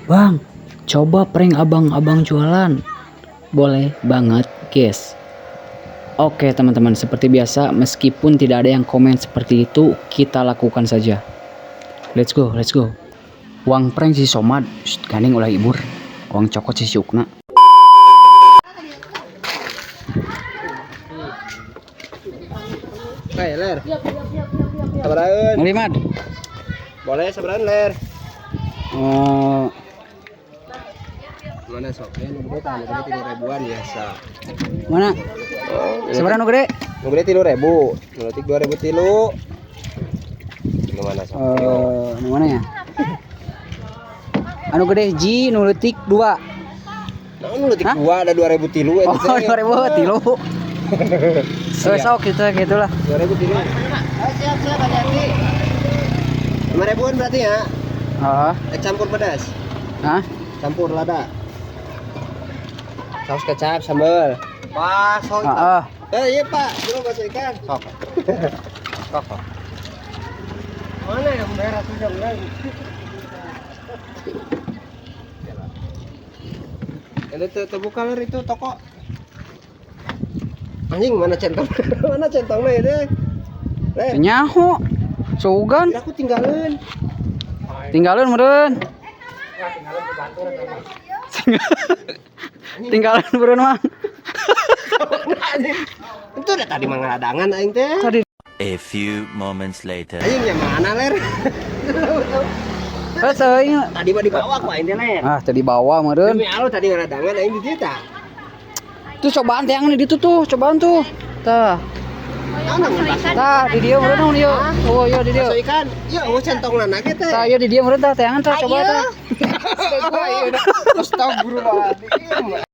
Bang, coba prank abang-abang jualan. Boleh banget, guys. Oke teman-teman, seperti biasa meskipun tidak ada yang komen seperti itu, kita lakukan saja. Let's go, let's go. Urang prank si Somad, shh, gandeng ulah ibur. Urang cokot si Sukna. Hei, Ler. Sabarahan. Meli Mad. Boleh sabarahan, Ler. Oh, Mana sok? Ya, nu gede tah, nu gede 3.000-an biasa. mana? Oh, Sabaraha nu gede? Nu gede 3.000, nu leutik 2.003. Nu mana sok? Eh, nu mana ya? Anu gede hiji, nu leutik 2. Nah, nu leutik Hah? 2 ada 2.003 eta Oh, teh. 2.003. Oh, sok gitu gitulah. 2.003. Ayo siap, siap, hati-hati. 5.000-an berarti ya? Heeh. Campur pedas. Hah? Campur lada. Saus kecap, sambal. Bakso. Heeh. Eh, iya Pak, dulu bakso ikan. Sok. Sok. Mana yang merah tuh yang merah? Itu terbuka lur itu toko. Anjing mana centong? Mana centongnya itu? Eh, Nyaho. Sugan. aku tinggalin. Tinggalin meureun. Tinggalin meureun mah. Itu udah tadi mangaladangan aing teh. Tadi A few moments later. Anjing yang mana ler? eh teuing. Tadi mah dibawa ku aing teh ler. Ah, tadi bawa meureun. Demi Allah tadi ngaladangan aing di dieu tah. Tuh cobaan teh yang di ditu tuh, cobaan tuh. Tah. Tah di dieu meureun ieu. Oh, iya di dieu. Bakso ikan. Ya, oh centongna ge teh. Tah ieu di dieu meureun tah teangan tah coba tah. Astagfirullahaladzim.